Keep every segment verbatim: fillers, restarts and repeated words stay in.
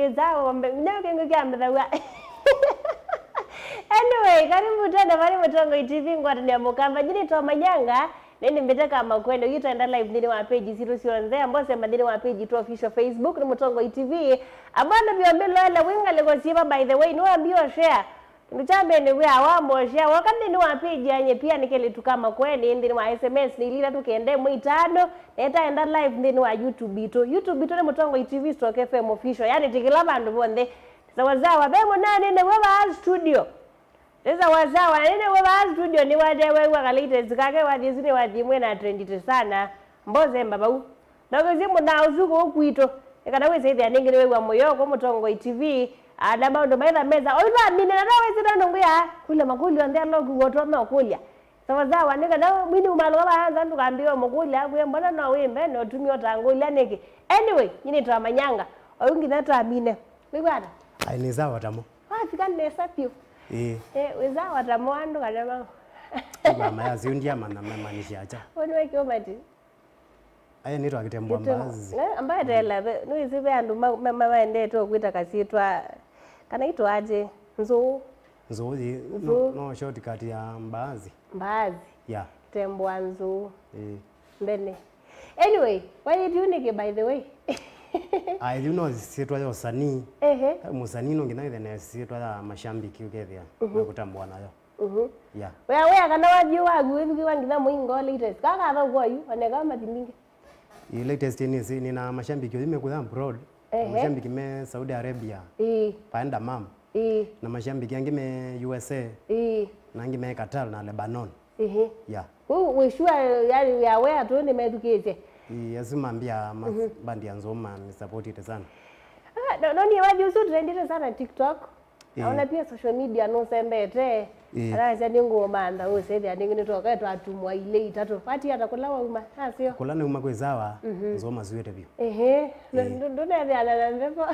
Nza ng'ombe, nĩ kĩngũ kya mĩthaw'a. Anyway, karibu tena pale Mũtongoi T V ngwatanĩa Mũkamba. Nyie nĩtwa Manyanga, nĩnĩ mbĩte kama kwene, ũyũ twaenda live nthĩnĩ wa page sitũ syonthe, ambosemba nthĩnĩ wa page tu official Facebook, nĩ Mũtongoi T V. Abana vyo mĩloela, wĩ ngalĩko syĩva, by the way, nĩwambia share. Kĩndũ kya mbee nĩ wĩa wa mboshea woka nthĩnĩ wa page ya Nyepia nĩ kelĩtu ka Makueni nthĩnĩ wa S M S nĩ ilĩ itatũ kenda ĩmwe itano, na ĩtaenda live nthĩnĩ wa YouTube itũ. YouTube itũ nĩ Mũtongoi T V stroke F M official, yani ti kĩla vandũ vonthe. Sawasawa, ve mũnani nĩwe vaa studio. Nĩ sawasawa, nĩ nĩwe vaa studio nĩwateweew'a ka latest kake wathi ĩsu nĩ wathi ĩmwe na trendite sana. Mbosemba vau. Ndongezye mũnaa ũsu kũu kwitũ. Nĩ kana wĩsĩthĩa nĩngĩ nĩwĩw'a mũyo kwa Mũtongoi T V, ala maũndũ maitha mesa. Oyu twamine na twawĩsĩ nũndũ ngwĩa kũlya makũlyo onthe ala ũkwĩw'a ũtonya ũkũlya. Sawasawa, nĩ kana mwini umalũka vaanza ndũkambĩwe mũkũlya akwĩe mbona no wĩmbe na ũtumia ũtangũlya nĩkĩ? Anyway, nyie nĩtwa Manyanga. Oyu nginya twamine. Wĩkwata? Ai, nĩ sawa tamo. Wafika nesa vyũ. Ĩĩ. Eh, wĩ sawa tamo andũ kana mau. Mama yasiundia mana mamanisha acha. Ũnĩ wekĩo mati. Aya nĩtwa Kĩtembwa Mbaazi. Ambaye tela, nĩwĩsĩ ve andũ ma- ma- ma- maendete ũkwĩta kasyĩtwa, kana itwaje, Nzũũ. Nzũũ yĩ, no- Nzũũ. No shortcut ya Mbaazi. Mbaazi. Yeah. Kĩtembwa Nzũũ. Ĩĩ. Mbene. Anyway, waĩtyu nĩkĩ, by the way? Aya, yu no syĩtwa ya ũsanii. Ehe. Mũsanii no nginya wĩthe na syĩtwa ya mashambiki ũkethĩa, mhm, mekũtambũa nayo. Mhm. Yeah. Wĩa, wĩa kana wathiĩ waku wĩthukĩwa nginya mũingo latest. Kaka athaũka oyu, oneka mathimbingi. Ĩ latest nĩ ĩsĩ, nĩna mashambiki oyu mekũya abroad. Ehe. Mashambiki me Saudi Arabia. Ĩĩ. Paenda mam. Ĩĩ. Na mashambiki angĩ me U S A. Ĩĩ. Na angĩ me Qatar na Lebanon. Ĩhĩ. Yeah. Kũu wĩ sure, yani, wĩa wĩa tu nĩmethukĩĩsye? Ĩĩ, asu mambia ma- mhm, bandi ya Nzũũ ma- nĩ supportite sana. Ah, no- no niĩ wathi ũsu trendite sana TikTok. Ĩĩ. Ona pia social media nũsembete. Ĩĩ. Arasya nĩ ngũmantha ũsethĩa nĩngĩ nĩtwoka twatumwa ilĩ itatũ. Wati ata kũla wauma? Asio. Kũla nauma kwĩ sawa, mhm, Nzũũ masuĩte vyũ. Ehe. Ĩĩ. Ndũ- ndũnethĩana na mbevo.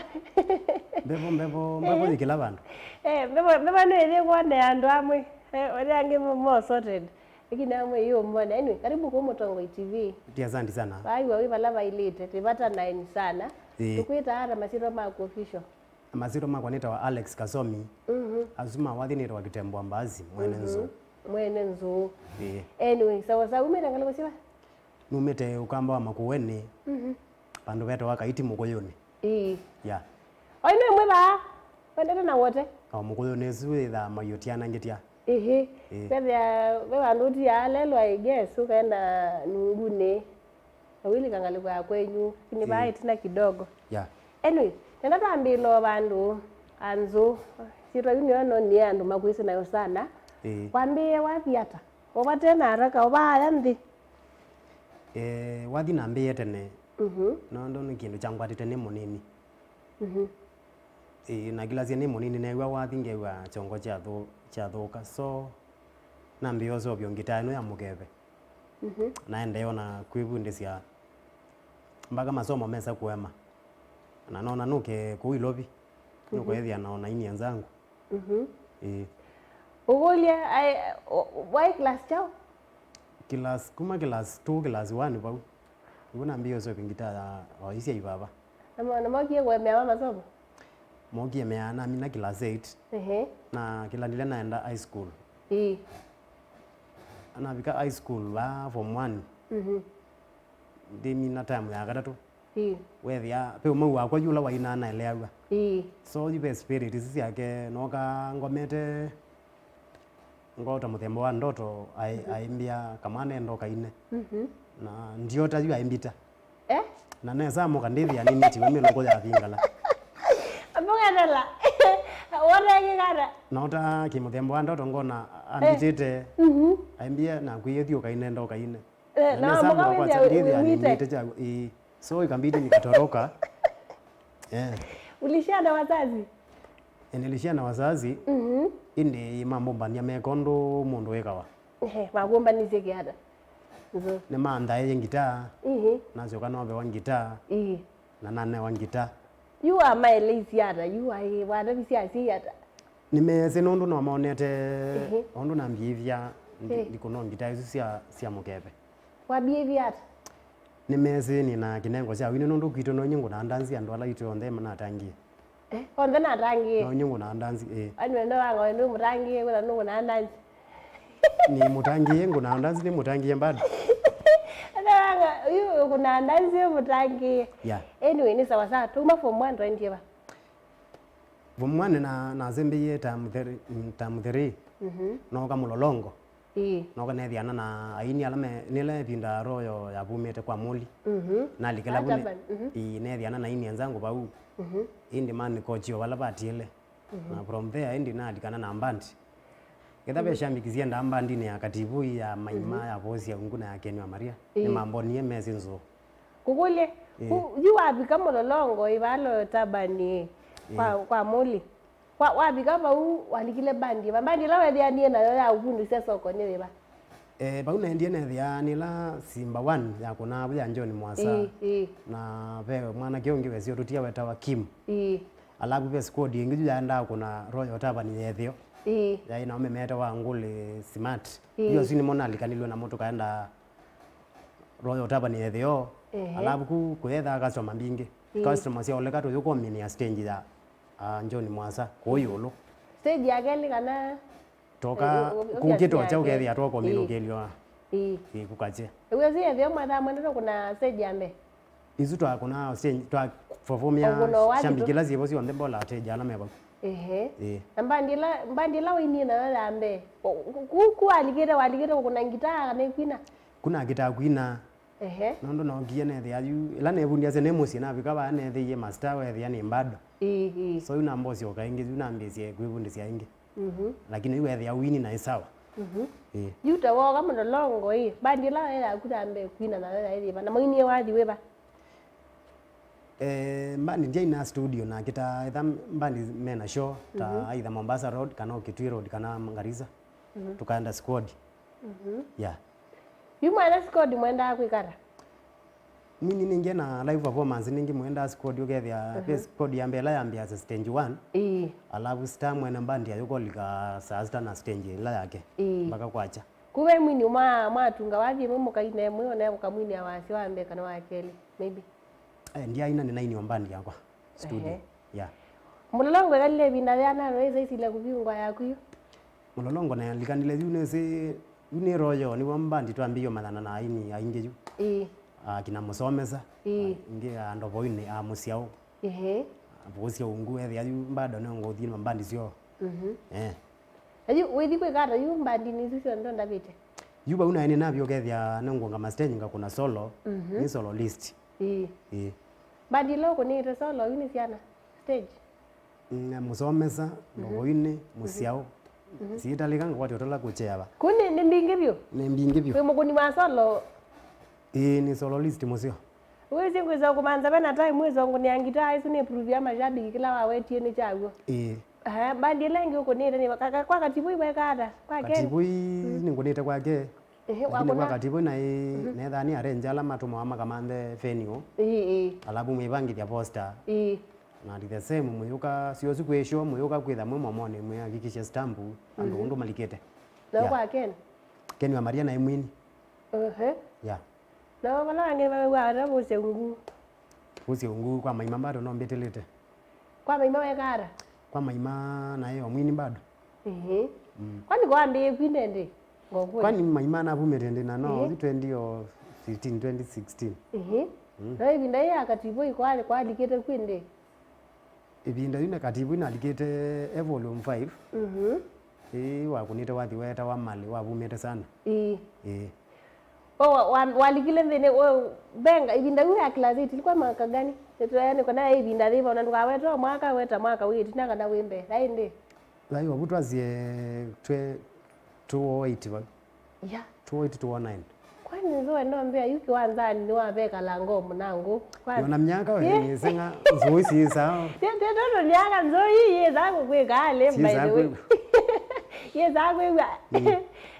Mbevo, mbevo, mbevo yĩ kĩla vandũ. Eh, mbevo, mbevo nĩĩthĩ kwonea andũ amwe. Eh, ũrĩa angĩ mo- mo sorted. Lakini amwe yĩ ũmone. Anyway, karibu kwa Mũtongoi T V. Ti asante sana. Waiwa wĩ vala vailĩte, tĩvata nine sana. Ĩĩ. Tũkwĩtaa ata masyĩtwa maku official? Masyĩtwa makwa nĩtawa Alex Kasomi. Mhm. Asu ma wathi nĩtawa Kĩtembwa Mbaazi, mwene, mhm, Nzũũ. Mwene Nzũũ. Ĩĩ. Anyway, sawa sawa, umĩte ngalĩko syĩva? Numĩte Ũkamba wa Makueni, mhm, vandũ vetawa Kaiti Mũkũyũnĩ. Ĩĩ. Yeah. Oyu nĩ mwĩvaa, wendete na wote? O Mũkũyũnĩ ũsu wĩthaa mayũtianangĩtya. Ĩhĩ. Ĩĩ. Wethĩa ve vandũ ũtiaa lelwa, I guess, ũkaenda nungunĩ. Na ũilika ngalĩko ya kwenyu, lakini vaa ĩtina kidogo. Yeah. Anyway, nenda twambĩĩla o vandũ, Anzũ. Syĩtwa yu nĩyo nonie andũ makwĩsĩ nayo sana. Ĩĩ. Wambĩĩe wathi ata? Ũvate na haraka, ũvaaya nthĩ. Eh, wathi nambĩĩe tene, mhm, nũndũ nĩ kĩndũ kyangwatĩte nĩ mũnini. Mhm. Ĩĩ, na kĩlasya nĩ mũnini, neew'a wathi ngew'a kyongo kyathũ- kyathũka. So, nambĩĩe ũseũvyo ngitaa ĩno ya mũkeve. Mhm. Naendee ona kwĩvundĩsya mpaka masomo mesa kũema. Na nona nũke kũu Ilovi, mhm, nũkweethĩa na ona ini enzangu. Mhm. Ĩĩ. Ũkũlye, ai, o- waĩ class kyaũ? Class, kuma class two, class one vau. Nĩvo nambĩĩe ũseũvya ngitaa ya oisya ivava. Na mo- na mokie kũemea ma masomo? Mokie mea namina class eight. Ehe. Na kĩla ndile naenda high school. Ĩĩ. Navika high school va form one. Mhm. Ndĩmina term ya katatũ. Ĩĩ. Wethĩa, ve ũmau wakwa yu ũla wainaa naeleaw'a. Ĩĩ. So, yu ve spirit isu syake, nooka ngomete, ngota mũthemba wa ndoto, ai- aimbĩa kamwana enda ũkaine. Mhm. Na ndiota yu aimbita. Eh? Na nesa mũka ndĩthĩa nĩnĩtiwe mĩlũkũ ya vingala. Ambogetela. Wona kĩkara. Nota kĩmũthemba wa ndoto ngona ambitĩte. Mhm. Aimbĩa naku ĩthiĩ ũkaine enda ũkaine. Eh, na na nesa mũka mũka wĩthĩa kwatsa ndĩthĩa wĩw'ĩte. Nĩnĩte kyaku. Ĩĩ. So ikabidi nikatoroka. Eh. Ulishia na wazazi? Eh, nilishia na wazazi. Mhm. Ĩndĩ mambombania meka ũndũ mũndũ wĩkawa. Ehe, makũmbanisye kĩata? Nzũ. Nĩmanthaĩie ngitaa, ihi, nasyoka novewa ngitaa, ihi, na nanewa ngitaa. Yu amaeleisye ata? Yu ai- watavisye asyai ata? Nĩmeesĩ nũndũ nomonete, ihi, ũndũ nambiĩvya ndi- ihi, ndikũnwa ngitaa isu sya, sya mũkeve. Wambiĩvya ata? Nĩmeesĩ nĩ na kĩnengo kya wini nũndũ kwitũ no inye ngũnandanzi andũ ala itũ onthe manatangie. Eh, onthe natangĩĩe. Na ũnyũ ngũnaa ndanzi, eh. Ani wendo wanga wendo mũtangĩĩe, kwĩtha nũkũnaa ndanzi. Nĩ mũtangĩĩe, ngũnaa ndanzi nĩ mũtangĩĩe bado. Ata wanga, yu kũnaa ndanzi mũtangĩĩe. Yeah. Anyway, nĩ sawa sawa. Tuma form one twaendie va? Form one na, nasembĩie term three, mm, term three. Mhm. Nooka Mũlolongo. Ĩĩ. Nooka neethiana na aini ala me, nĩla ĩvinda Royal yavumĩte kwa Muli. Mhm. Nalikĩla vu ne-, Ataban, mhm. Ĩĩ, neethiana na aini enzangu vau. Mhm. Ĩndĩ man coach o vala vatiĩle. Mhm. Na from there, ĩndĩ nalikana na mbandi. Ketha ve shabiki syendaa mbandinĩ ya Kativui, ya Maima, mhm, ya Vosi ya Ungu na ya Kenwa Maria. Ĩĩ. Nĩmambonie mesĩ nzũũ. Kũkũlye, ĩĩ, ku-, yu wavika Mũlolongo ĩvalo tabani, ĩĩ, kwa, ĩĩ, kwa Muli. Wa-, wavika vau, walikile mbandi ĩva? Mbandi ĩla weethĩanie nayo ya ũvundĩsya soko nĩ yĩva? Eh, vau naendie neethĩa nĩ ĩla Simba One yakũnaa vu ya John Mwasa. Ĩĩ, ĩĩ. Na ve mwanake ũngĩ wesĩ ũtũtia wetawa Kim. Ĩĩ. Alavu ve squad ĩngĩ yu yaendaa kũna Royal Tavern ya ĩtheo. Ĩĩ. Yaĩ na ũmemete wa Ngũlĩ Smart. Ĩĩ. Yu asu nĩmo nalikanilwe namo tũkaenda Royal Tavern ya ĩtheo. Ehe. Alavu ku kũyethaa customer mbingĩ. Ĩĩ. Customer syaoleka tũyũkomĩnĩa stage ya, ah, John Mwasa kũu ĩũlũ. Stage ya kelĩ kana? Toka, eh, ũ-, ũ-, kũkĩtwa ũkĩasya kyaũ kethĩa twakomĩnũkĩlw'a. Ĩĩ. Ĩĩ, kũkakye. Ĩw'o si ethĩwa mwathaa mwendete kũna stage ya mbee? Isu twakũna stage, twa performia shabiki ila syĩvo syonthe mbola stage ala me vau. Ehe. Ĩĩ. Na mbandi ĩla, mbandi ĩla wainie nayo ya mbee, ku, ku, ku walikĩte, walikĩte kũkũna ngitaa kana ĩkwina? Kuna ngitaa kwina. Ehe. Nũndũ nookie neethĩa yu, ĩla neevundiasya nĩ mũsyĩ, navika vaa neethĩie master weethĩa nĩ bado. Ĩĩ, ĩĩ. So yu nambosyoka ĩngĩ, yu nambĩĩsye kwĩvundĩsya ĩngĩ. Mhm. Lakini yu weethĩa wini na ĩ sawa. Mhm. Ĩĩ. Yu ta wooka Mũlolongo ĩ, mbandi ĩla yaĩ yaku ya mbee kwina nayo yaĩ yĩva? Na mwainie wathi wĩva? Eh, mbandi ndyaina studio, nakĩtaa etha mbandi mena show, ta, mhm, either Mombasa Road, kana o Kitui Road, kana Garissa. Mhm. Tũkaenda squad. Mhm. Yeah. Yu mwene squad mwendaa kwĩka ata? Nini ningĩ na live performance ningĩ mwendaa squad ũkethĩa, mhm, ve squad ya mbee ĩla yambĩasya stage one. Ĩĩ. Alavu star mwene mbandi ayũkolika saa sita na stage ĩla yake. Ĩĩ. Mpaka kwakya. Ku ve mwini mwa, mwatunga wathi ĩmwe mũkaina ĩmwe, ona mũkamwinĩa wasya wa mbee kana wa kelĩ, maybe. Eh, ndyaina nĩnainie o mbandi yakwa studio. Ehe. Yeah. Mũlolongo ĩkalile ĩvinda yĩana ĩsilya kũvingwa yaku yu? Mũlolongo nalikanile yu nĩsĩ, yu nĩ Royal, nĩw'o mbandi twambĩĩe ũmanyana na aini aingĩ yu. Ĩĩ. Ah, kina Mũsomesa, ĩĩ, ah, ingĩ ya Ndovoinĩ, ah, Mũsyao. Ehe. Ah, Vosi ya Ungu, ethĩa yu bado nĩngũthi na mbandi syoo. Mhm. Eh. Na yu wĩthi kwĩka ata yu mbandinĩ isu syonthe ndavĩte? Yu vau naĩ nĩnavya ũkethĩa nĩngũngama stage ngakũna solo, mhm, nĩ soloist. Ĩĩ. Ĩĩ. Mbandi ila ũkũnĩte solo yu nĩ syana stage? Mm, Mũsomesa, mhm, Ndovoinĩ, mhm, Mũsyao. Mhm. Siitalĩka ngakwatya ũtala kũkyea va. Ku nĩ, nĩ mbingĩ vyũ? Nĩ mbingĩ vyũ. Wĩ mũkũni wa solo? Ĩĩ, nĩ soloist mũseo. Wĩsĩ ngwĩsa kũmantha vena time wĩsa ngũnĩa ngitaa ĩsu nĩ proof ya mashabiki kĩla wawetie nĩ kyaw'o. Ĩĩ. Aha, mbandi ĩla ĩngĩ ũkũnĩte nĩ ka-, ka-, kwa Kativui weka ata? Kwake? Kativui, mm, nĩngũnĩte kwake. Ehe, lakini kwa wakũna? Kativui naĩ, mhm, nethaa nĩ arrange ala matũmawa makamanthe venue. Ĩĩ, ĩĩ. Alavu mwĩvangĩthya poster. Ĩĩ. Na the same, mũyũka, sio siku ĩsyo, mũyũka kwĩtha mwĩ momoni, mwĩhakikishe stamp, andũ, mhm, ũndũ malikĩte. Na, yeah, kwa Ken? Ken wa Maria naĩ mwini. Ehe. Yeah. Na vala angĩ mawĩw'a ata Vosi ya Ungu? Vosi ya Ungu kwa Maima bado no mbĩtĩlĩte. Kwa Maima weka ata? Kwa Maima naĩ o mwini bado. Ehe. Mm. Kwani kwambĩĩe kwine ndĩ? Ngokũlya. Kwani Maima navumĩte ndĩ na no, ehe, ũthi twenty fifteen, twenty sixteen. Ehe. Mm. Na ĩvinda yĩ ya Kativui kwa-, kwalikĩte kwĩ ndĩ? Ĩvinda yu na Kativui nalikĩte e volume five. Mhm. Ĩĩ, wakũnĩte wathi wetawa Malĩ, wavumĩte sana. Ĩĩ. Ĩĩ. We wa-, wa-, walikile nthĩnĩ, we, venga, ĩvinda yu ya class eight, ilikuwa mwaka gani? Nĩtũyaanĩkwa nayo ĩvinda yĩva, ona ndũkawete o mwaka, weta mwaka wĩ ĩtina kana wĩ mbee. Yaĩ ndĩ? Yaĩ ovu twasie twe two oh eight vau. Ya. Two oh eight, two oh nine. Kwani nzũe ndombea yu kĩwanzanĩ nĩwavekala ngoo mũnangũ? Kwani? Yona myaka we, eh, nĩseng'a nzũĩ siĩsaa. Tĩ, tĩ, tũtũ myaka nzũĩ yĩsaa kũkwĩka alĩ, by the way. Siĩsaa kwĩw'a. Yĩsaa kwĩw'a. Mm.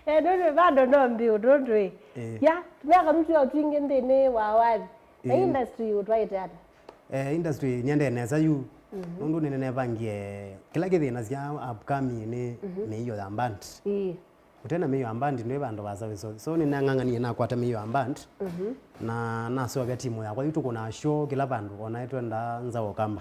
Eh, tũtũ bado no mbiũ tũtũ ĩ. Eh. Ya, myaka tũtũ twingĩ nthĩnĩ wa wathi. Na, eh, industry ũtwaĩte ata? Eh, industry nyendee nesa yu. Mhm. Nũndũ nĩnenevangie kĩla kĩthĩnasya upcoming nĩ, mhm, mĩio ya band. Ĩĩ. Ũte na mĩio ya band nĩ vandũ vaasa wĩso. So nĩnang'ang'anie nakwata mĩio ya band. Mhm. Na naseũvya timu yakwa yu tũkũnaa show kĩla vandũ, ona ĩtwendaa nza wa Ũkamba.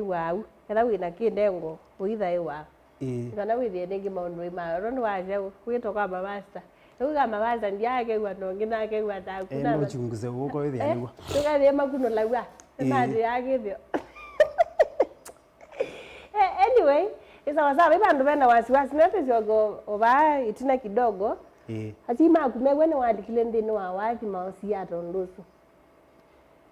nĩ wau. Ketha wĩ na kĩnengo, ũithaĩwa. Ĩĩ. Kana wĩthĩe nĩngĩ maũndũ ĩ ma, ũndũ nĩwasya kwĩtwa kwa mavasta. Ĩu ka mavasta ndiakew'a, no ngĩ nakew'a taku. Eh, na mũchunguze ũko wĩthĩa nĩguo. Tũkethĩe makunũlaw'a. Ĩĩ. Nĩmathĩaa kĩthĩo. Eh, anyway, Ĩ sawa sawa, vai vandũ vena wasiwasi, no tũsyoke o vaa ĩtina kidogo. Ĩĩ. Asyai maku mew'a nĩwalikile nthĩnĩ wa wathi maosi ata ũndũ ũsu?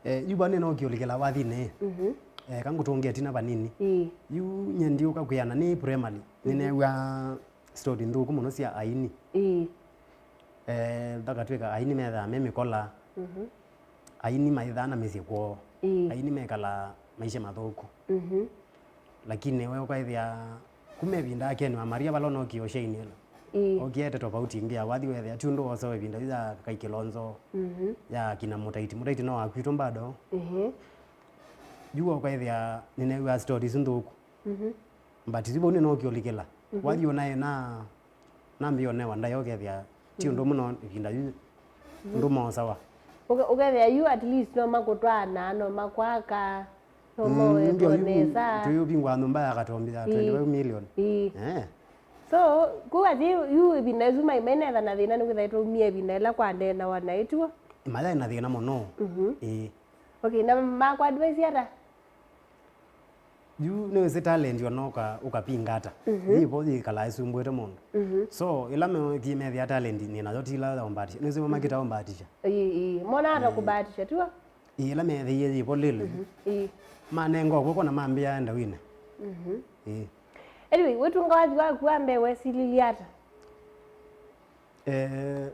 Eh, yu vau nĩnookie ũlikĩla wathinĩ. Mhm. Eh, kangũtũngĩa ĩtina vanini. Ĩĩ. Yu nyie ndiũka kwĩana nĩ primary. Mhm. Nĩneew'aa story nthũku mũno sya aini. Ĩĩ. Eh, vakatw'ĩka aini methaa me mĩkola. Mhm. Aini maithaa na mĩsyĩ kwoo. Ĩĩ. Aini mekalaa maisha mathũku. Mhm. Lakini we ũkaĩthĩa kuma ĩvinda ya Ken wa Maria vala ũnookie ũsyainĩ ĩla. Ĩĩ. Okie ete tofauti ĩngĩ ya wathi wethĩa ti ũndũ wosawa ĩvinda yu ya Kaikĩlonzo, mhm, ya kina Mũtaiti. Mũtaiti no wakwitũ bado. Mhm. Yu ũkaĩthĩa nĩneew'aa story isu nthũku. Mhm. But yu vau nĩnookie ũlikĩla. Mhm. Wathi ũnaĩ na nambĩĩa ũnewa ndaĩa ũkethĩa ti ũndũ mũno ĩvinda yu, mhm, ũndũ moosawa. Ũke-, ũkethĩa yu at least no makũtwaana, no makwaka, no, mm, moetwa nesa. Tũyũvingũa nyũmba ya Katombi ya, mm, twenty-five million. Ĩĩ. Eh. So, kũu athi yu ĩvinda ĩsu mai-, mainetha na thĩna nĩkwĩthĩa twaumie ĩvinda ĩla kwaneenawa naĩ tiw'o? Mayaĩ na thĩna mũno. Mhm. Ĩĩ. Okay, na makwa advice ata? Yu nĩwĩsĩ talent ona ũka-, ũkapinga ata. Mhm. Yĩvo yĩkalaa ĩsumbũĩte mũndũ. Mhm. So, ĩla meekie methĩa talent nĩ nayo ti ĩla ya ũmbatisha. Nĩwĩsĩ makĩta ũmbatisha. Ĩĩ, ĩĩ. Mona ata, ĩĩ, kũbatisha, tiw'o? Ĩĩ, ĩla meethĩie yĩvo lĩlĩ. Mhm. Ĩĩ. Manenga ũkw'o na mambĩa enda wine. Mhm. Ĩĩ. Anyway, wĩtunga wathi waku wa mbee wesililye ata? Eh,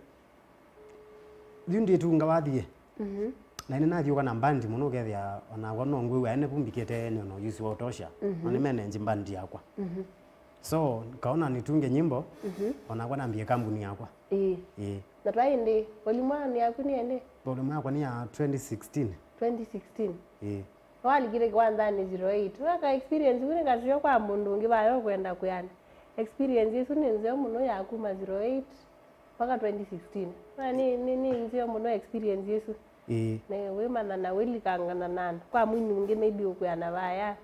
yu ndĩtunga wathi. Mhm. Na nĩnathiũka na mbandi mũno, ũkethĩa onakwa no ngwĩw'a ene vu mbikĩte nĩ ona ũyusi wa ũtosha. Mhm. Na nĩmenenji mbandi yakwa. Mhm. So, kaona nitunge nyimbo, mhm, onakwa nambie kambuni yakwa. Ĩĩ. Ĩĩ. Na twaĩ ĩndĩ, volume one yaku nĩ ĩndĩ? Volume yakwa nĩ ya twenty sixteen. Twenty sixteen. Ĩĩ. Walikile kĩwanzanĩ zero eight. Weka experience, ũu nĩ kaseo kwa mũndũ ũngĩ vaya ũkwenda kwĩana. Experience ĩsu nĩ nzeo mũno ya kuma zero eight mpaka twenty sixteen. Na nĩ, nĩ, nĩ nzeo mũno experience ĩsu. Ĩĩ. Na wĩmanya na wĩlikangana na andũ. Kwa mwini ũngĩ maybe ũkwĩana vaya.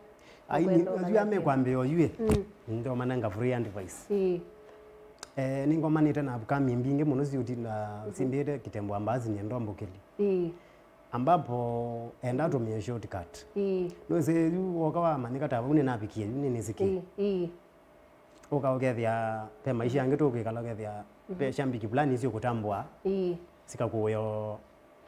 Ai, ũkwenda ũmanya asu ame kĩ. Kwambĩa oyu ĩ. Mm. Ndio manenga free advice. Ĩĩ. Eh, nĩngomanĩte na upcoming mbingĩ mũno siũti na, mhm, simbĩte kitembo ambazi nyendombokeli. Ĩĩ. Ambapo enda tũmĩe shortcut. Ĩĩ. Nũsĩ yu woka wamanyĩka ta vau nĩnavikie, yu nĩnĩsikie. Ĩĩ, ĩĩ. Ũka ũkethĩa ve maisha angĩ tũkwĩkala ũkethĩa, mhm, ve shambiki fulani sio kũtambwa. Ĩĩ. Sikakũyo.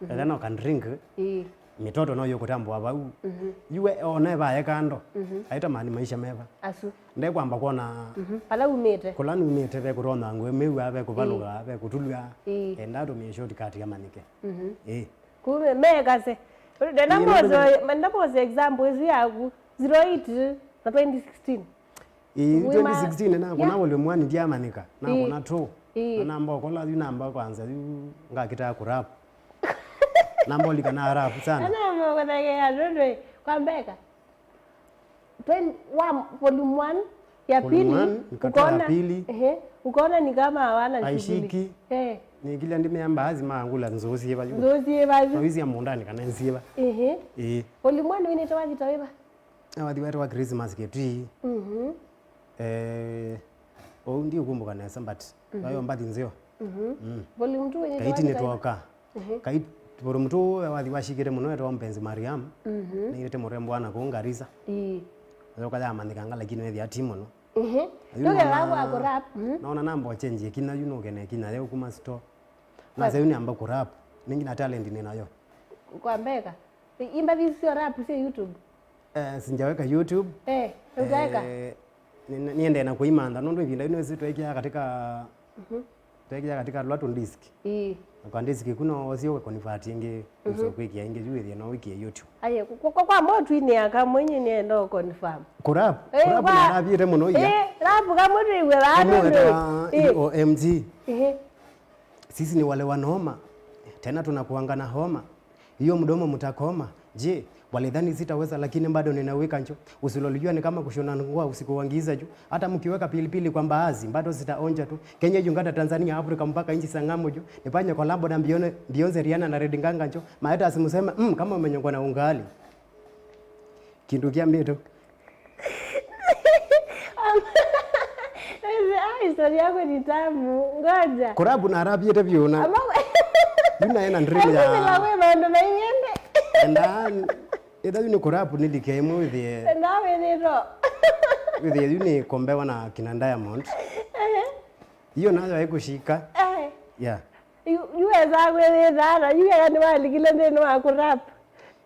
Mhm. Ethĩa no ka drink. Ĩĩ. Mĩtoto no yũkũtambwa vau. Mhm. Yu we one vaye kando. Mhm. Aitamani maisha meva. Asu. Ndekwamba kwona, mhm, vala umĩte. Kũla numĩte ve kũtonya ngũĩ mĩua, ve kũvalũka, ĩĩ, ve kũtulw'a. Ĩĩ. Enda tũmĩe shortcut amanyĩke. Mhm. Ĩĩ. Kumbe mekase. Ndenda, ĩĩ, mboze, ndenda mboze example ĩsu yaku. Zero eight na twenty sixteen. Ĩĩ, wĩma-, twenty sixteen nakũna, yeah, volume one ndiamanyĩka. Ĩĩ. Nakũna two. Ĩĩ. Na namba okola yu namba kwanza yu ngakĩtaa kũrap. Namba olika na rap sana. Ana mwakothagea ndũndũ kwa mbeka. Twen-, wa volume one, ya pili, volume one, nikatoa ya pili. Ehe, ukaona ni kama hawana shughuli. Aishiki. Eh. Nikila ndimea mbaazi mangula nzũsi ĩva yu. Nzũsi ĩva yu. Mawisi ya mũndani kana nziva. Ehe. Eh. Volume one wĩnĩte wathi ta wĩva? Na wathi wetu wa Christmas Kitui. Mhm. Eh, ũu ndiũkumbuka nesa, but, mhm, wayo mbathi nzeo. Mhm. Mm. Volume two wĩnĩte wathi ta wĩva? Kaiti nĩtwoka. Mhm. Kai, volume two wathi washikĩte mũno wetwa Mpenzi Mariam. Mhm. Nĩyĩte mũrembo wa nakũu Garissa. Ĩĩ. Yoka yamanyĩkanga lakini wethĩa ti mũno. Mhm. Yu nũkethĩa nona, wa kũrap. Mhm. Nona namba ũchenjie kinya yu nũkene kinya yeu kuma store. Kwa- Nasa yu nĩamba kũrap. Nĩ nginya talent nĩ nayo. Kwa mbeka. Imba these sio rap sio YouTube. Eh, sinjaweka YouTube. Eh, utaweka? Eh, ni-, ni-, niende na kuimantha nũndũ ivinda ino isi twekia katika, mhm, twekia katika lwa tu disk. Ii. Na kwa disk kuno osio we convert ingi, mhm, uso kwikia ingi yu ithie no wikie YouTube. Aye, kwa, kwa, kwa motu ini aka mwenye nienda confirm. Kurap, eh, kurap kwa na rabiete muno iya. Eh, rap kamwe tuiwe. Kama wetwa, eh, O M G. Ehe. Sisi ni wale wa noma. Tena tunakuanga na homa. Hiyo mdomo mtakoma. Je, walidhani sitaweza lakini bado ninaweka njo. Usilolijua ni kama kushona nguo usiku wa giza juu. Hata mkiweka pilipili kwa mbaazi, bado zitaonja tu. Kenya, Uganda, Tanzania, Afrika mpaka nchi za ng'ambo juu. Nifanye collabo na Beyonce, Beyonce, Rihanna na Lady Gaga njo. Maeta asimuseme, mm, kama umenyongwa na ungali. Kindu kia mbitu. Ah, historia yako ni tamu. Ngoja. Kurabu na arabiete biũ na. Ama- Yu naĩ na dream ya. Enda kwe maũndũ maiende. Enda, enda yu nĩ kurabu nĩlike ĩmwe wĩthĩe. Enda wĩthĩto. Wĩthĩe yu nĩ kombewa na kina Diamond. Iyo nayo ĩkũshika. Eh. Yeah. Yu yu esa kwĩthĩthaa na yu eka nĩwalikile nthĩnĩ wa kũrap.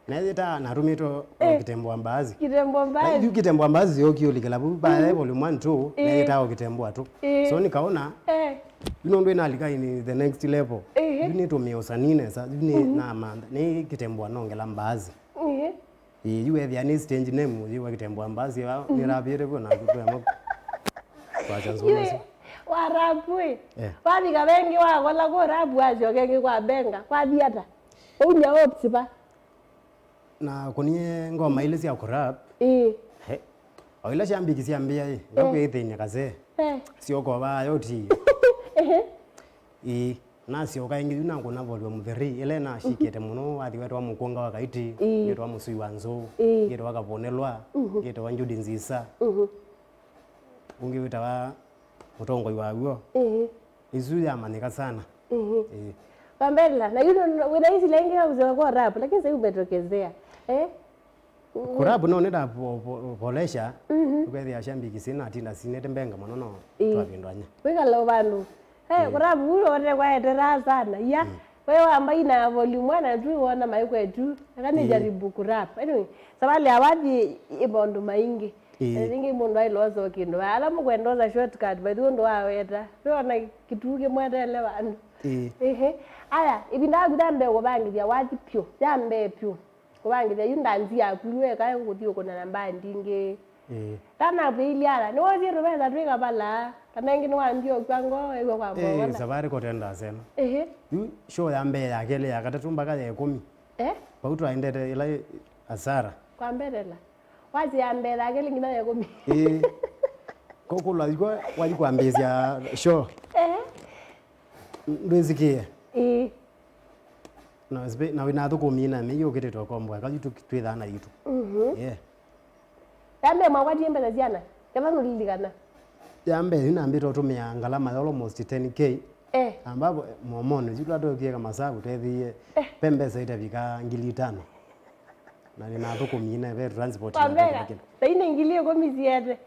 Neyĩtaa natũmĩtwe o Eh. Kitembwa Mbaazi. Kitembwa Na Mbaazi. Yu Kitembwa Mbaazi yokiũlikĩla vu vaya volume one two Eh. Neyĩtaa o Kitembwa tu. Eh. So nikaona Eh. Yu nũndũ ĩnalika in the next level. Eh. Yu nĩtũmĩe ũsanii nesa. Yu nĩ namantha nĩ Kitembwa nongela Mbaazi. Eh. Ĩĩ, yu weethĩa nĩ stage name, yu wa Kitembwa Mbaazi wa nĩrapĩte vyo na kũtwema kwasya nzũma isu. Wa rap ĩ. Eh. Wavika vengi wakola kũ rap wasyoka ĩngĩ kwa benga. Kwathi ata? Ũu nya opsipa. Na kũnie ngoma ile sya kũ rap. Ĩĩ. He. O ila sya mbiki sya mbia ĩ, ngakwĩthĩny'a kasee. Eh. Syokovaa yo ti. Ehe. Ĩĩ, nasyoka ĩngĩ yu nakũna volume three, ĩla ĩnashikĩte mũno, wathi wetwa Mũkũnga wa Kaiti, Ĩĩ. Ngĩtwa Mũsui wa Nzũũ, Ĩĩ. Ngĩtwa Kavũnĩlwa, Mhm. Ngĩtwa Njudi Nzisa. Mhm. Ũngĩ wĩtawa Mũtongoi wa W'o. Ĩĩ. Isu yamanyĩka sana. Mhm. Ĩĩ. Pambela, na yu wĩna isi laingi ya kusema kwa rap, lakini sasa umetokezea. Eh? Kũrabu no nĩndapolesha, ũkethĩa shambiki sinatinda sinĩte mbenga mũno no twavĩndwanya. Wĩkala o vandũ. He kũrabu ũũ ote kwaeteraa sana. Ia, we wamba ina volume one na two wona maĩ kwetu. Aka nĩ jaribu kũrap. Anyway, savali ya wathi ĩ maũndũ maingĩ. Na ĩngĩ mũndũ aĩlosa o kĩndũ. Ala mũkwendosa shortcut, by the way ũndũ waweta. We ona kĩtuu kĩmwe atele vandũ. Ĩĩ. Ĩhĩ. Aya, ĩvinda yaku ya mbee kũvangĩthya wathi pyũ, ya mbee pyũ. Kũvangĩthya yu ndanzi yaku yu ekae kũthi ũkũna na mbandi ingĩ. Ĩĩ. Tanapwĩilye ala, nĩwosie tũvesa twĩ kavala, kana ĩngĩ nĩwambie ũkw'a ngoo ew'a kwa Ĩĩ, mbogola. Safaricom tenda asena. Ĩhĩ. Yu show ya mbee, ya kelĩ, ya katatũ mpaka ya ĩkũmi. Eh? Vau twaendete ĩla ĩ asara. Kwambetela. Wathi ya mbee, ya kelĩ nginya ya ĩkũmi. Ĩĩ. Kũkũlwa yikwa wathi kwambĩĩsya show. Eh? Ndwĩsikie. Ĩĩ. Na wĩ na athũkũmi na mei yũkĩtĩtwe komboa kayu twĩthaa na yitũ. Mhm. Yeah. Ya mbee mwakwatie mbesa siana? Kethwa nũlilikana. Ya mbee yu nambĩte ũtũmĩa ngalama ya almost ten K. Eh. Ambapo momone yu twa tũkieka masavu tethĩie Eh. Pe mbesa itavika ngili itano. Na nĩ na athũkũmi na ve transport. Kwa na mbega. Kĩndũ. Saine ngili ĩkũmi siete.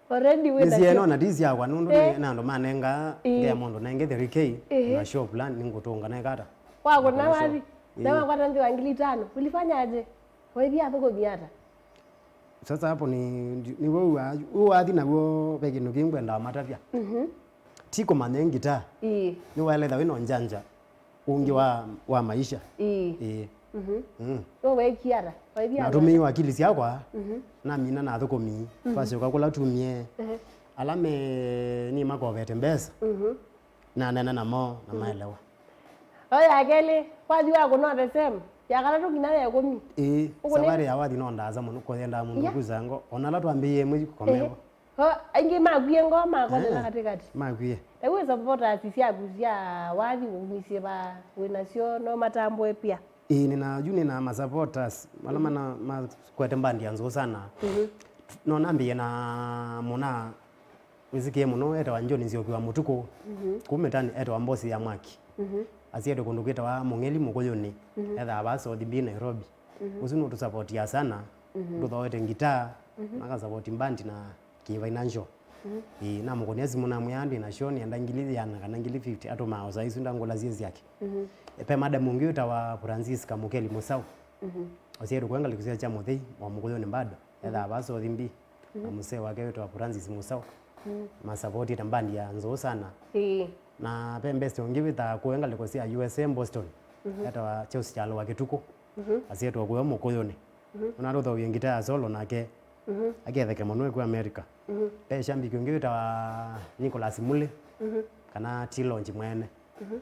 Already wĩ na nĩsieno na ti syakwa nũndũ Eh. Nĩ na andũ manenga Ĩĩ. Ngea mũndũ nenge three K Ĩĩ. Na show plan nĩngũtũnga neka ata. Wakũna wathi. Ĩĩ. Na wakwata nthĩ wa ngili itano. Ulifanya aje? Waithia athũkũmi ata? Sasa hapo ni ni wewe wa- wewe wathi naw'o ve kĩndũ kĩngĩ ngwendaa matavya. Mhm. Ti kũmanya ngita. Ĩĩ. Nĩ waeletha wĩ no njanja. Ũngĩ wa, wa maisha. Ĩĩ. Ĩĩ. Mhm. Mm. Nũweekie ata? Waĩthĩa ata? Natũmĩiwe akili syakwa, Mhm. Namina na athũkũmi, Mhm. Twasyoka kũla tumie, Ehe. Ala me nĩ makovete mbesa, Mhm. Naneena namo na maelewa. Oyo ya kelĩ, wathi wa kũno the same, ya katatũ nginya ya ĩkũmi. Ĩĩ, Ũkũnĩ- savarĩ ya wathi no ndaasa mũno, kũyendaa mũndũ Iya. Kusa ngo, ona ala twambĩĩe ĩmwe Ehe. Komewa. Ho, aingĩ makwie ngoo makonela Eh, katĩkatĩ. Makwie. Na wĩ supporters syaku sya wathi umisye va wĩ nasyo no matambũe pia. Ĩĩ, nĩna yu nĩna ma supporters ala mana makwete mbandi ya nzũũ sana. Mhm. No nambĩĩe na mũna wĩsĩkĩe mũno etawa John Nzioki wa Mũtukũ. Mhm. Kũu Mĩtani etawa Mbosi ya Mwaki. Mhm. Asietwe kũndũ kwĩtawa Mũng'eli Mũkũyũnĩ. Mhm. Ethaa vaa South B Nairobi. Mhm. Ũsu nũtũsapotia sana. Mhm. Ndũthoete ngitaa, Mhm. Makasapoti mbandi na kĩ financial. Mhm. Ĩĩ, namũkũnĩa simũ namwĩa ndĩ na show nĩenda ngili yĩana kana ngili fifty atũmaa o saa isu ndangũlasye syake. Mhm. Pe madam ũngĩ wĩtawa Francis Kamũkeli Mũsaũ. Mhm. Ũsyaĩtwe kũenga likusya kya mũthei wa Mũkũyũnĩ bado. Ethaa vaa South B. Na mũsee wake wĩtawa Francis Mũsaũ. Mhm. Masapotĩte mbandi ya nzũũ sana. Ĩĩ. Na ve mbesi ũngĩ wĩthaa kũenga likusya U S A Boston. Mhm. Etawa Charles Kyalo wa Kĩtukũ. Mhm. Asyaĩtwe kũya Mũkũyũnĩ. Mhm. Ona atũthaũie ngita ya solo nake. Mhm. Aketheke mũno eku America. Mhm. Ve shambiki ũngĩ wĩtawa Nicholas Mule. Mhm. Kana T-Launch mwene. Mhm.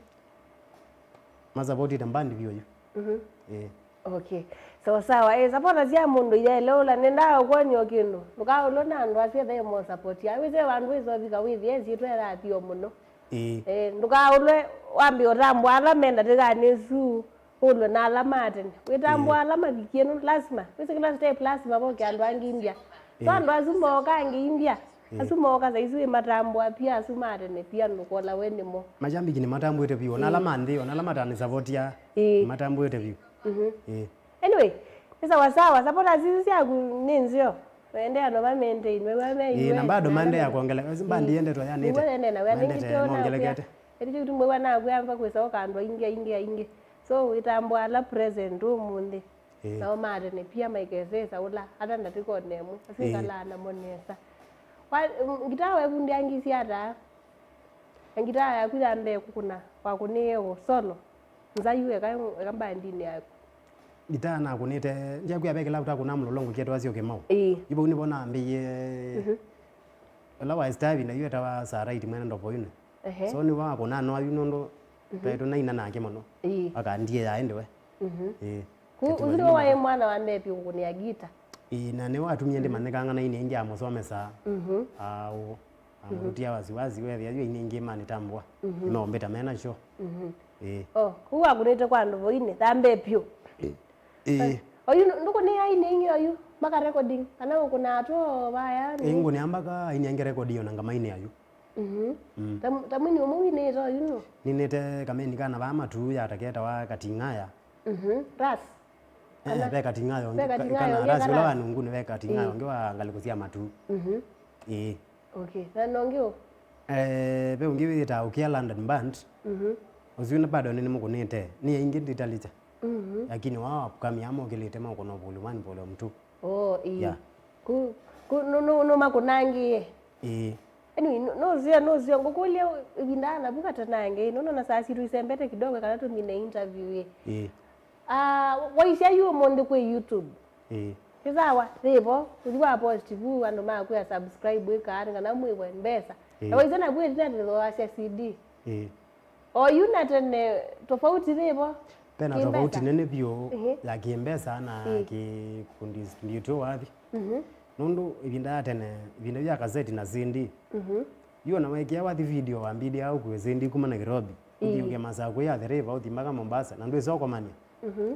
Masapotĩte mbandi vyũ yu. Mhm. Ĩĩ. Okay. Sawa sawa. Eh, supporters ya mũndũ yaelewa ũla nendaa ũkwony'a kĩndũ. Ndũkaũlwe na andũ asu ethe mo support ya. Wĩse vandũ wĩsovika wĩthie syĩtwa ĩrathio mũno. Ĩĩ. Eh, ndũkaũlwe wambe ũtambwa ala me ndatĩkanĩ isu. Ũlwe na ala ma tene. Wĩtambwa Ĩĩ. Ala mavikie no lazima. Wĩsĩ kĩla step lazima voke andũ angĩ India. So Ĩĩ. Andũ asu mooka angĩ India. Ĩĩ. Asu mooka saisu ĩmatambwa pia asu ma tene pia ndũkola we nĩmo. Mashambiki nĩmatambwĩte vyũ. Ona ala Ĩĩ. Ma nthĩ, ona ala matanĩsavotia, Ĩĩ. Nĩmatambwĩte vyũ. Mhm. Ĩĩ. Anyway, nĩ sawa sawa. Supporters isu syaku nĩ nzeo. Maendeea no ma maintain, we wa me Ĩĩ, na U S, bado maendeea kuongeleka. Bandi yendetwa yanĩte. Nĩw'o nene na wĩa nĩngĩ Maendete tyo nakwĩa. Mongelekete. Ĩndĩ kĩu tumwe wa nakwĩa mpaka kwĩsa ũka andũ aingĩ, aingĩ, aingĩ. So, wĩtambwa ala present ũmũnthĩ. Ĩĩ. Nao ma tene pia maikesesa ũla, ata ndatĩkonĩ ĩmwe. Asu Ĩĩ. Ĩkalaa namo nesa. Wa, mm, ngitaa wevundĩangisye ata? Na ngitaa yaku ya mbee kũkũna, wakũnĩe o solo? Nza yu eka, eka mbandinĩ yaku. Ngitaa nakũnĩte, ndyakwĩa ve kĩla ũtakũnaa mũlolongo kĩetwa syo kĩmau. Ĩĩ. Yu vau nĩvo nambĩie, Mhm. Ũla waĩ star ĩvinda yu etawa Sarait mwene Ndovoyune. Ehe. So nĩwe wakũnaa no ayu nũndũ Mhm. twaĩ tũnaina nake mũno. Ĩĩ. Akandie ya ĩndĩ we. Mhm. Ĩĩ. Ku, Kĩtuma ũsu nĩwe nĩ waĩ mwana wa mbee vyũ kũkũnĩa ngita. Ĩĩ, na nĩwe watumie Mhm. ndĩmanyĩkanga na ini ĩngĩ amũsomesa. Mhm. Au. Amũtia wasiwasi wethĩa yu aini aingĩ manĩtambũa. Mhm. Nĩmaũmbĩta mena syo. Mhm. Ĩĩ. Oh, kũu wakũnĩte kwa andũ voinĩ, thambe pyũ. Ĩĩ. Ĩĩ. Oyu ndũkũnĩa aini aingĩ oyu, maka recording, kana ũkũnaa tũ vaya? Ĩĩ, ngũnĩa mbaka aini angĩ recording ona ngamainĩa yu. Mhm. Mm. Ta, ta mwini ũmwe winĩte oyu nũ? Ninĩte kameni kana vaa matu ya taketawa Kating'aya. Mhm. Ras. Eh, kana ve Kating'aya ũngĩ, ve Kating'aya kana ũngĩ Ras kana ũla wa Ras. Nunguni ve Kating'aya Ĩĩ. Ũngĩ wa ngalĩko sya matu. Mhm. Ĩĩ. Okay. Na nongĩ ũ? Eh, ve ũngĩ wĩtawa Ukia London Band. Mhm. Ũsu nĩ bado nĩ, nĩmũkũnĩte. Nĩ aingĩ nditalitya. Mhm. Lakini wao upcoming amokĩlĩte maũkũna volume one, volume two. Oh, ĩĩ. Yeah. Ku, ku, nũ, nũ, nũmakũnangĩe. Ĩĩ. Anyway, nũ, nũseo, nũseo, ngũkũlya ĩvinda navu katanange, nũnona saa sitũ isembete kidogo kana tũmine interview ĩ. Ĩĩ. Ah, waisya yu ũmũnthĩ kwĩ YouTube. Ĩĩ. Nĩ sawa, yĩvo, ũthi wa post vu, andũ makwĩa subscribe, ĩkaa, nĩ kana mwĩwe mbesa. Ĩĩ. Na waisya navu ĩtina ndĩthoasya C D. Ĩĩ. Oyu na tene, tofauti yĩvo? Vena tofauti nene vyũ Ĩhĩ. Ya kĩmbesa na Ĩĩ. Kĩkundi ndiũtũ wathi. Mhm. Nũndũ ĩvinda ya tene, ĩvinda ya kaseti na C D, Mhm. Yu ona weekĩa wathi video wambĩlĩaa ũkue C D kuma Nairobi, ũthi Ĩĩ. Ũke Masakũ ya The River, ũthi mpaka Mombasa, na ndwĩsa ũkomany'a. Mhm.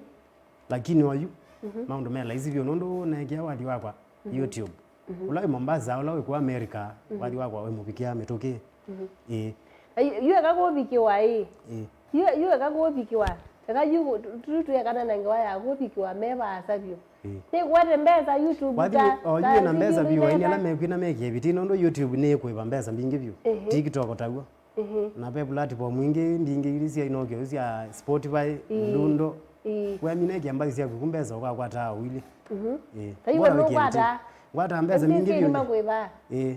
Lakini oyu, Mhm. Maũndũ me laisi vyũ, nũndũ neekĩa wathi wakwa Mhm. YouTube. Mhm. Ũla wĩ Mombasa, ũla wĩ kũu America, Mhm. Wathi wakwa wĩ mũvikĩa mĩtũkĩ. Mhm. Ĩĩ. Na yu, yu eka kũvikĩwa ĩ. Ĩĩ. Yu, yu eka kũvikĩwa. Eka yu, tu, tu, tu eka na ngewa ya kũvikĩwa me vaasa vyũ. Ĩĩ. Nĩkwete mbesa YouTube Wathi ta, o, yu ta na mbesa singi vyũ, aini ala mbesa. Mekwina mekie viti, nũndũ YouTube nĩ ĩkũĩva mbesa mbingĩ vyũ. Ĩhĩ. TikTok taw'o. Ĩhĩ. Na ve platform ingĩ mbingĩ ili sya inokyo sya Spotify, Ĩĩ. Ndundo. Ĩĩ. Wemina ĩkĩa mbathi syaku ku mbesa ũkakwataa ũili. Mhm. Ĩĩ. Ta iwe mbona wĩkĩa nũkwata? Ngwataa mbesa mbingĩ vyũ. Nĩmakwĩva. Ĩĩ.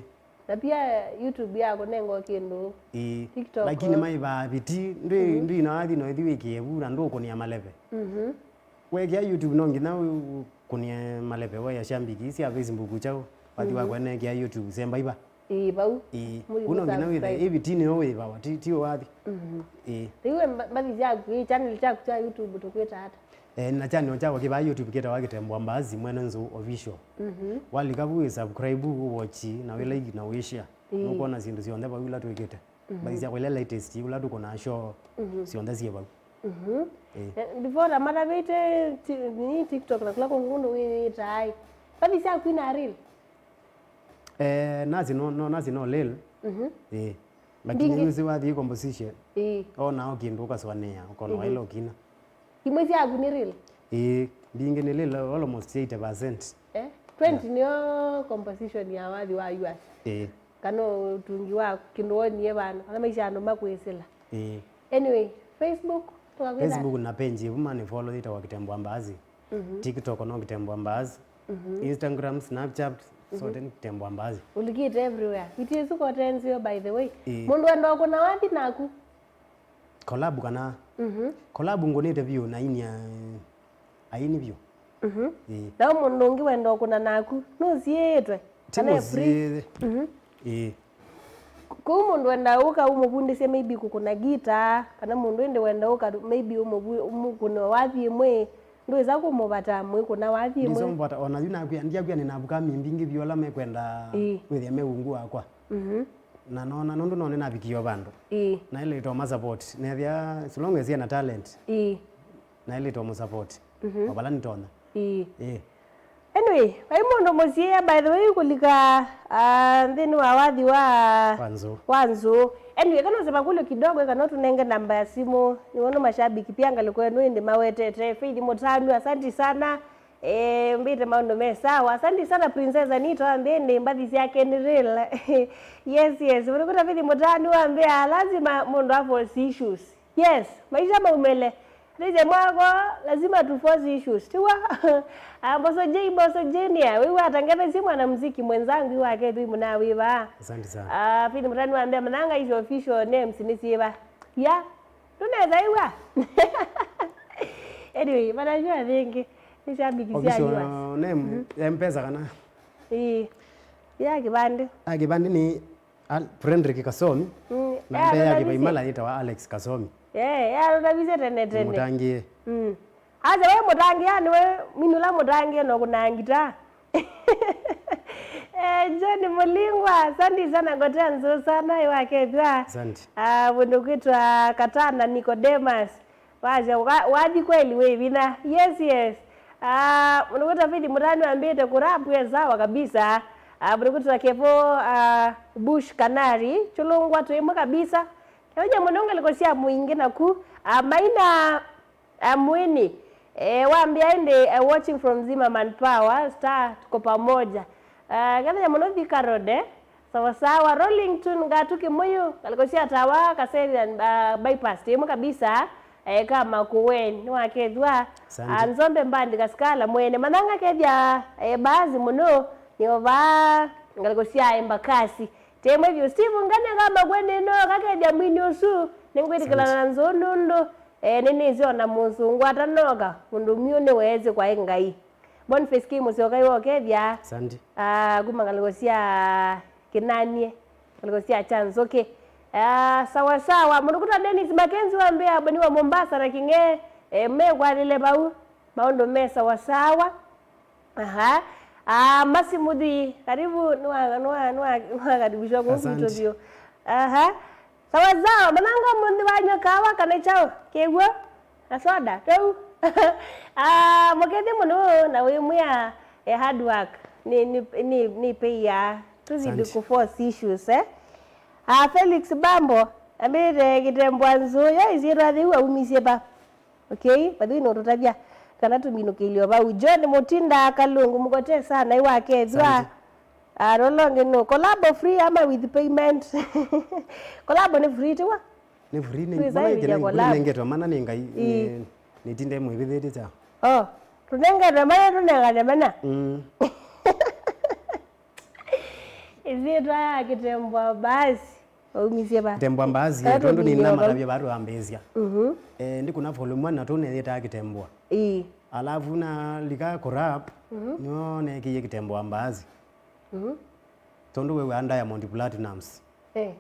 Na pia YouTube yakũnenga o kĩndũ. Ĩĩ. TikTok. Lakini maivaa viti, ndwĩ, Mhm. Ndwĩ na wathi no ithi wĩkĩe vu na ndũkũnĩa maleve. Mhm. Wekĩa YouTube no nginya ũ-, ũkũnĩe maleve, we ya shambiki sya Facebook kyaũ, wathi Mhm. Wakwa nekĩa YouTube, semba iva. Ĩĩ, vau. Ĩĩ. Mũthi Ũno nginya wĩthe, mũsubscribe. Ĩviti nĩyo wĩvawa, ti, ti wathi. Mhm. Ĩĩ. Rĩu we mba-, mbathi syaku, ĩ channel kyaku kya YouTube tũkwĩta ata? Eh, na channel kyakwa kĩ vaa YouTube kĩtawa Kĩtembwa Mbaazi Mwene Nzũ Official. Mhm. Walika vu wĩ subscribe, ũ watch, na wĩ like, na wĩ share. Ĩĩ. Nũkwona syĩndũ syonthe vau ila twĩkĩte. Mhm. Mbathi syakwa ila latest, ũla tũkũnaa show, Mhm. Syonthe syĩ vau. Mhm. Ĩĩ. Eh, before na matavĩte ti-, nini TikTok na kũla kũngĩ ũndũ wĩwĩtaai. Mbathi syaku ina reel? Eh, nasi no, no, nasi no lel. Mhm. Ĩĩ. Lakini Mbingĩ. Yusi wathi composition. Ĩĩ. Onao kĩndũ ũkaswanĩa, ũkona Mhm. Waĩla ũkina. Imwe syaku nĩ reel? Ĩĩ, mbingĩ nĩ lel almost eighty percent. Eh? Twenty Yeah. Nĩyo composition ya wathi wa U S. Ĩĩ. Kana ũtungi wa kĩndũ wonie vandũ, kana maisha andũ makwĩsĩla. Ĩĩ. Anyway, Facebook, tũkakwĩta. Facebook na page ĩvu mani follow yĩtawa Kĩtembwa Mbaazi. Mhm. TikTok no Kĩtembwa Mbaazi. Mhm. Instagram, Snapchat, Mhm. Sote nĩ Kĩtembwa Mbaazi. Ũlikĩte everywhere. Itiĩsu kote nzeo, by the way. Ĩĩ. Mũndũ enda ũkũna wathi naku? Collab kana? Mhm. Collab ngũnĩte vyũ na inia aini vyũ. Mhm. Ĩĩ. Na mũndũ ũngĩ wenda ũkũna naku, nũsiĩĩtwe? Ti kana e free? Mũsiĩĩe. Mhm. Ĩĩ. Kũu mũndũ wenda ũka ũmũvundĩsye maybe kũkũna guitar, kana mũndũ ĩndĩ wenda ũka maybe ũmũvu-, ũmũkũne wathi ĩmwe, ndwĩsa kũmũvata mwĩkũna wathi ĩmwe? Ndisomvata, ona yu nakwĩa, ndyakwĩa nĩ na upcoming mbingĩ vyũ ala mekwenda Ĩĩ. Wĩthĩa me ungu wakwa. Mhm. Na nona nũndũ none navikie o vandũ. Ĩĩ. Naĩlĩte o ma support. Nethĩa, so long as ena talent. Ĩĩ. Naĩlĩte o mũ support. Mhm. O vala nĩtonya. Ĩĩ. Ĩĩ. Anyway, vai mũndũ mũsiĩa, by the way, kũlika, ah, nthĩnĩ wa wathi wa Wa Nzũ. Wa Nzũ. Anyway, kana ũsema kũlyo kidogo, kana ũtũnenge namba ya simũ. Nĩwona mashabiki pia ngalĩko ĩno ĩndĩ mawetete. Faith Mũtanu, asante sana. Eh, mbĩte maũndũ me sawa. Asante sana Princess Anita, wambĩe nĩ mbathi syake nĩ real. Yes, yes. Mũndũ kũta Faith Mũtanu wambĩa lazima mũndũ a force issues. Yes, maisha maumele. Nĩsye mwako, lazima tu force issues. Tiwa? Ah, Mboso J, Mboso Junior, wewe atangaza si mwanamuziki mwenzangu wake tu mna wiva. Asante sana. Ah, Faith Mũtanu wambĩa mananga hizo official names nĩ siva. Ya. Tunaweza iwa. Anyway, manajua vingi. Ni shabiki cia official viewers. Name ya mpesa kana? Ii. Ya kĩvandĩ. Ah, kĩvandĩ nĩ Al-, Frederick Kasomi. Mm, na ya, mbee ya kĩvaimala yĩtawa Alex Kasomi. Eh, ya tũtavisye tene tene. Mũtangĩe. Mm. Acha we mũtangĩe, yani we minula mũtangĩe no kuna ngita. Eh, John Mulingwa, asante sana, ngotea nzũũ sana, iwakethwa. Asante. Ah, mũndũ kwĩtwa Katana Nicodemus. Wacha, wa-, wathi kweli wĩ vinya. Yes, yes. Ah, mũndũ kwĩtwa Faith Mũtanu ambĩte kũrapwe sawa kabisa. Ah, mũndũ kwĩtwa Kevo, ah, Bush Kanari, Chulungwa twĩ ĩmwe kabisa. Kĩonya mũno ngalĩko sya mũingĩ naku. Ah, Maina, ah, Mwini. Eh, wambia ĩndĩ, eh, watching from Zimmerman Power, star, tuko pamoja. Ah, kethenya mũno Thika Road, eh. Sawa sawa, Rollington Ngatu Kĩmũyũ, ngalĩko sya Tawa, Kaserian, ah, bypass, timu kabisa, eh, kama kuweni, nĩwakethwa. Asante. Ah, Nzombe Mbandi Kasikala, mwene Mananga kethya, eh, baazi mũno, nĩo vaa, ngalĩko sya Embakasi. Timu vyũ, Steve Nganya kama kuweni, no, kakethya mwini ũsu, nĩngwĩtĩkĩlana. Asante. Na nzũũ nũndũ, eh, nĩnĩsĩ ona mũsũngũ atanoka, mũndũ myu nĩweesĩ kwaĩ Ngai. Boniface K Mũsyoka iwe ũkethya. Asante. Ah, kuma ngalĩko sya Kĩnanie, ngalĩko sya Kyanzũkĩ. Ah, sawa sawa. Mũndũ kũtwa Dennis Mackenzie wambĩa boni wa Mombasa na King'e, eh, mekwatĩle vau. Maũndũ me sawa sawa. Aha. Ah, Masi Muthi, karibu, nwa, nwa, nwa, nwa karibishwa kwa. Asante. Mtu bio. Aha. Sawa sawa, mananga mũnthĩ wanywa kawa kana chao, kĩw'o, na soda, tũu. Ah, mũkethĩ mũno, na wĩ mwĩa, eh, hard work, nĩ, nĩ, nĩ, nĩ pay ya, tũthi. Asante. Ndũkũ force issues, eh. Ah, Felix Bambo, ambĩte kĩtembwa nzũũ, yo isyĩtwa thĩu aumisye pa. Okay, by the way, nũtũtavya kana tũminũkĩlyo vau. John Mũtinda Kalungu, mũkote sana, iwakethwa. Asante. Ah, rolo ngĩ nũ. Collabo free ama with payment? Collabo nĩ free, tiwa? Nĩ free, nĩ, twĩsa mbona ĩvĩtya ĩkĩne-, collabo. Nĩnengetwe mana nĩ Ngai, ii. Nĩ, nĩtinde mwĩvĩthĩtye kya. Oh, tũnengetwe mana, tũnengane mana. Mm. Ĩsyĩtwa ya kĩtembwa basi. Waumisye va? Kĩtembwa mbaazi, kana tondũ tũminye nĩnamatavya vau. Vaa twambĩĩsya. Mhm. Eh, ndikuna volume one na tũneyĩtaa kĩtembwa. Ĩĩ. Alafu nalika kũrap, mhm, nĩyo neekĩie kĩtembwa mbaazi. Mhm. Tondũ we wĩa Diamond Platinums. Eh.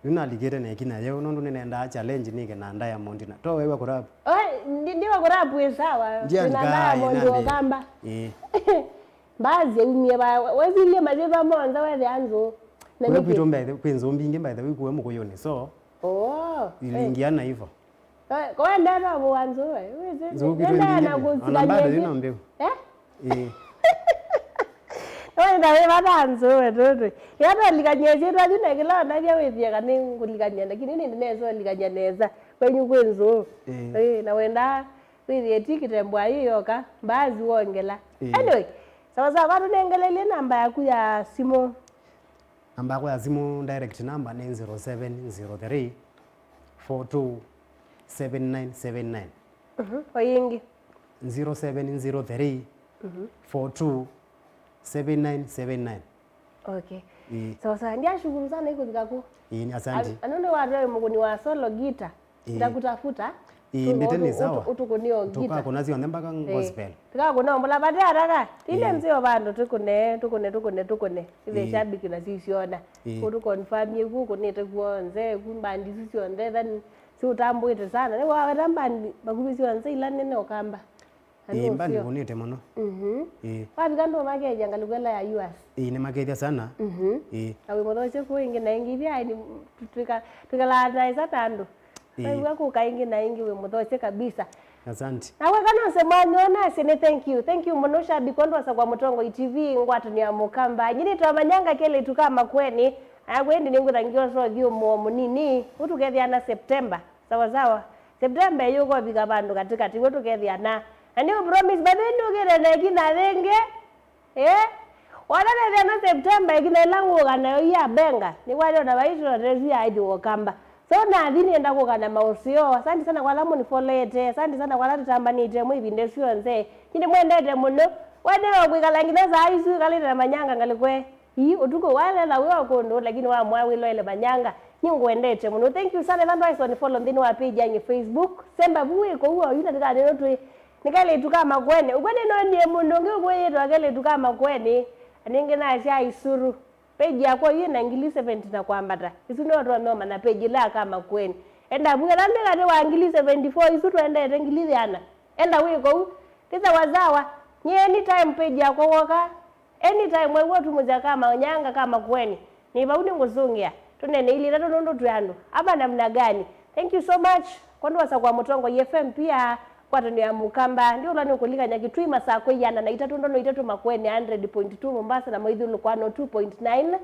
Yu nalikĩte nekinya yeu, nũndũ nĩnendaa challenge nĩke na Diamond na. To wewe kũrap. Oh, ndi-, ndiwa kũrap wĩ sawa. Ndia. Wĩna nikaa, Diamond ĩnande. Ũkamba. Ĩĩ. Mbaazi yaumie va, wesilie mathĩva monthe wethĩa nzũũ. Na we nĩkĩ? Kwitũ mbethe, kwĩ nzũũ mbingĩ mbethe wĩ kuwe mũkũyũnĩ, so. Oh, eh. Ilingiana hivyo. Eh, kwa nenda vua nzũũ, eh, wĩsĩ, nzũũ kwitũ nenda mbingĩ. Na ona kũsikanyia mbado ĩngĩ. Yĩno mbeu. Eh? Eh. Wenda wĩ vata nzũũ, we tũtũ. Yata likanyia syĩtwa yu na kĩla ndavya wĩthie kana ngũlikanyia, lakini nĩ nesa likanyia nesa. Kwenyu kwĩ nzũũ. Eh. Eh, na wenda wĩthie ti kĩtembwa yu yoka, mbaazi wongela. Eh. Anyway, sawa sawa, vatũnengelelie namba yaku ya simũ. Namba yakwa ya simũ, direct number nĩ zero seven zero three four two seven nine seven nine. Mhm. O yĩngĩ? Zero seven zero three four two seven nine seven nine. Okay. Ĩĩ. Sawa sawa. Ndia shukuru sana iko thikaku. Ĩĩ, ni asante. Anu nĩ watwe mũkuni wa solo guitar. Ĩĩ. Ndakutafuta. Ĩĩ, mbĩte nĩ sawa. Ũtukũnĩo ngita. Tũkakũna syonthe mpaka gospel. Tũkakũna mbola vate araka. Ĩĩ. Ile nzeo vandu tukune, tukune, tukune, tukune. Ithe shabiki na sisiona. Ĩĩ. Kũtũ confirm yeku kunite kuonze, ku mbandi isu syonthe, then si utambwite sana. Ni waweta mbandi makuvi syonthe ila nene ukamba. Ĩĩ, mbandi nĩkũnĩte mũno. Mhm. Ĩĩ. Wavika ndũmakethya ngalĩko ĩla ya U S? Ĩĩ, nĩmakethya sana. Mhm. Ĩĩ. Na wĩ mũthokye kũ ĩngĩ na ĩngĩ, ithyĩ aeni twĩka-, twĩkalaa nesa ta andũ. Ĩĩ. Naigua kũka ĩngĩ na ĩngĩ wĩ mũthokye kabisa. Asante. Na weka nose mwanyo nasye nĩ thank you. Thank you mũno shabiki wa Ndwasa kwa Mũtongoi T V, ngwatanĩo ya Mũkamba. Nyini twamanyanga kelĩtu ka Makueni. Aya kwendi nĩngwĩtha ngĩosa ũthyũmũo mũnini. Ũtukethĩa na September. Sawa sawa. September ĩyũka ũvika vandũ katĩkatĩ, w'o tũkethĩa na Na nĩ ũpromise, by the way, nĩũkĩte na ĩkinya yĩngĩ. Eh? Wananethĩa na September, ĩkinya ĩla ngũka nayo ya benga, nĩkwatĩ ona vaitũ na tesu ya aithi ũkamba. So nathi nĩenda kũka na maũseo. Asante sana kwa ala mũnifolete. Asante sana kwa ala tũtambanĩte mwe ĩvinda syonthe. Nĩ nĩmwendete mũno. Wendeea kwĩkala nginya saa isu ĩkalĩte na manyanga ngalĩkwe. Ii, ũtukũ waeletha wĩ o kũndũ, lakini wamwaa wĩloele manyanga. Nĩngwendete mũno. Thank you sana. Ĩla ndwaĩsa ũnifollow nthĩnĩ wa page yanyu Facebook. Semba vu wĩ kũu oyu na tĩkanĩno twĩ. Nĩ kelĩtu ka Makueni. Ũkw'o nĩnonie mũndũ ũngĩ ũkwĩyĩtwa kelĩtu ka Makueni. Anĩngĩ nasya Isuru. Page yakwa yu ĩna ngili seventy na kwambata. Isu nĩo twanomana page ĩla ya ka Makueni. Enda vu ĩla nĩ katĩ wa ngili seventy-four isu twendete ngili thĩana. Enda wĩ kũu. Ti sawasawa. Nyie anytime page yakwa woka. Anytime wewe ũtumũsya ka Manyanga ka Makueni. Nĩ vau nĩngũsũngĩa. Tũnene ilĩ itatũ nũndũ twĩ andũ. Ava namna gani? Thank you so much. Kwondũ wasakwa Mũtongoi F M pia. Ngwatanĩo ya Mũkamba. Ndiũla nĩũkũlikany'a Kitui masaa kwa ĩana na itatũ ndono itatũ Makueni hundred point two Mombasa na maithyũlũko one oh two point nine.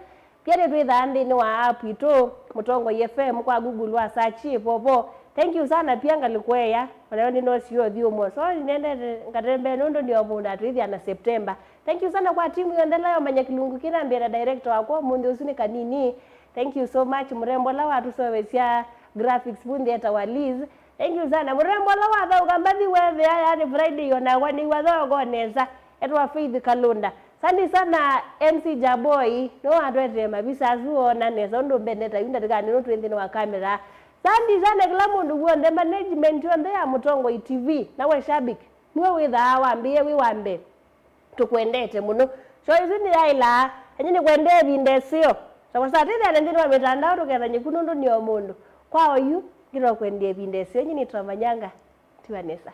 Pia nĩtwĩthaa nthĩnĩ wa app itũ, Mũtongoi F M kwa Google wa search ĩvovo. Thank you sana pia ngalĩkũea. Onayo nĩnoosie ũthi ũmwe. So nĩnendete ngatembee nũndũ nĩovũnda twĩthĩa na September. Thank you sana kwa timu yonthe ĩla yomanya kĩlungu kĩna mbee na director wakwa ũmũnthĩ ũsu nĩ kanini. Thank you so much mũrembo ũla watũseũvĩsya graphics vu nthĩ etawa Liz. Thank you sana. Mũrembo ũla wathaũka mbathi weethĩa, yani Friday onakwa nĩw'a thoko nesa. Etwa Faith Kalunda. Asante sana M C Jaboi. No atwetee mavisa asu ona nesa ũndũ mbendete yu ndatĩkanĩ nũ twĩ nthĩnĩ wa kamera. Asante sana kĩla mũndũ w'onthe, management yonthe ya Mũtongoi T V. Nawe shabiki, nĩwe wĩthaa wambĩĩe wĩ wa mbee. Tũkwendete mũno. Show isu nĩyaĩlaa. Enye nĩkwendee ĩvinda ĩseo. Sawa sawa, tĩthĩane nthĩnĩ wa mĩtandao tũkethany'e ku nũndũ nĩ o mũndũ. Kwa oyu, ngĩtwa kwendea ĩvinda ĩseo, enye nĩtwa Manyanga. Tiwa nesa.